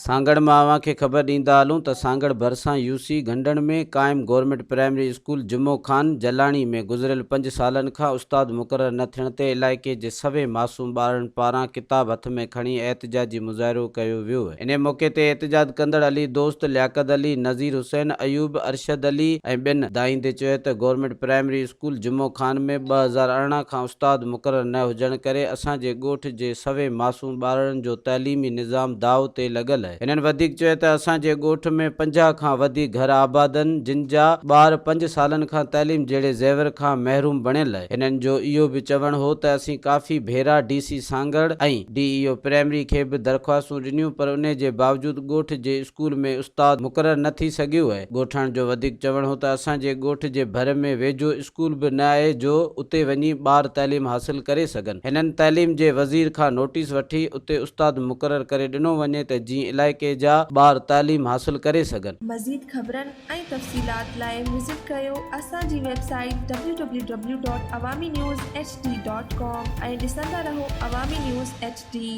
سانگهڙ مان اوهان کي خبر ڏيندا هلون ته سانگهڙ ڀرسان يو سي گهنڊڻ ۾ قائم government primary school Jumro Khan Jalani ۾ گذريل پنج سالن کان استاد مقرر نه ٿيڻ تي علائقي جي سوين معصوم ٻارڙن پاران ڪتاب هٿ ۾ کڻي احتجاجي مظاهرو ڪيو ويو. انهي موقعي تي احتجاج ڪندڙ علي دوست، لياقت علي، نذير حسين، ايوب، ارشد علي ۽ ٻين دانهيندي چيو ته government primary school Jumro Khan ۾ 2018 کان استاد مقرر نه هجڻ ڪري اسان جي ڳوٺ جي سوين معصوم ٻارڙن جو تعليمي نظام داء تي لڳل اهي. هنن وڌيڪ چيو ته اسان جي ڳوٺ ۾ 50 کان وڌيڪ گهر آباد آهن جن جا ٻار پنج سالن کان تعليم جهڙي زيور کان محروم بڻيل اهي. هنن جو اهو به چوڻ هو ته اسين ڪافي ڀيرا D C Sanghar ۽ D E O primary کي به درخواستون ڏنيون پر انهي جي باوجود ڳوٺ جي اسڪول ۾ استاد مقرر نه ٿي سگهيو اهي. ڳوٺاڻن جو وڌيڪ چوڻ هو ته اسان جي ڳوٺ جي ڀر ۾ ويجهو اسڪول به نه آهي جو اتي وڃي ٻار تعليم حاصل ڪري سگهن. هنن تعليم جي وزير کان نوٽيس وٺي اتي استاد مقرر ڪري ڏنو وڃي ته جيئن علائقي جا ٻار تعليم حاصل ڪري سگهن. مزيد خبرن ۽ تفصيلات لاء وزٽ ڪريو اسان جي website W W W dot Awami news H D dot com ۽ ڏسندا رهو عوامي نيوز ايڇ ڊي.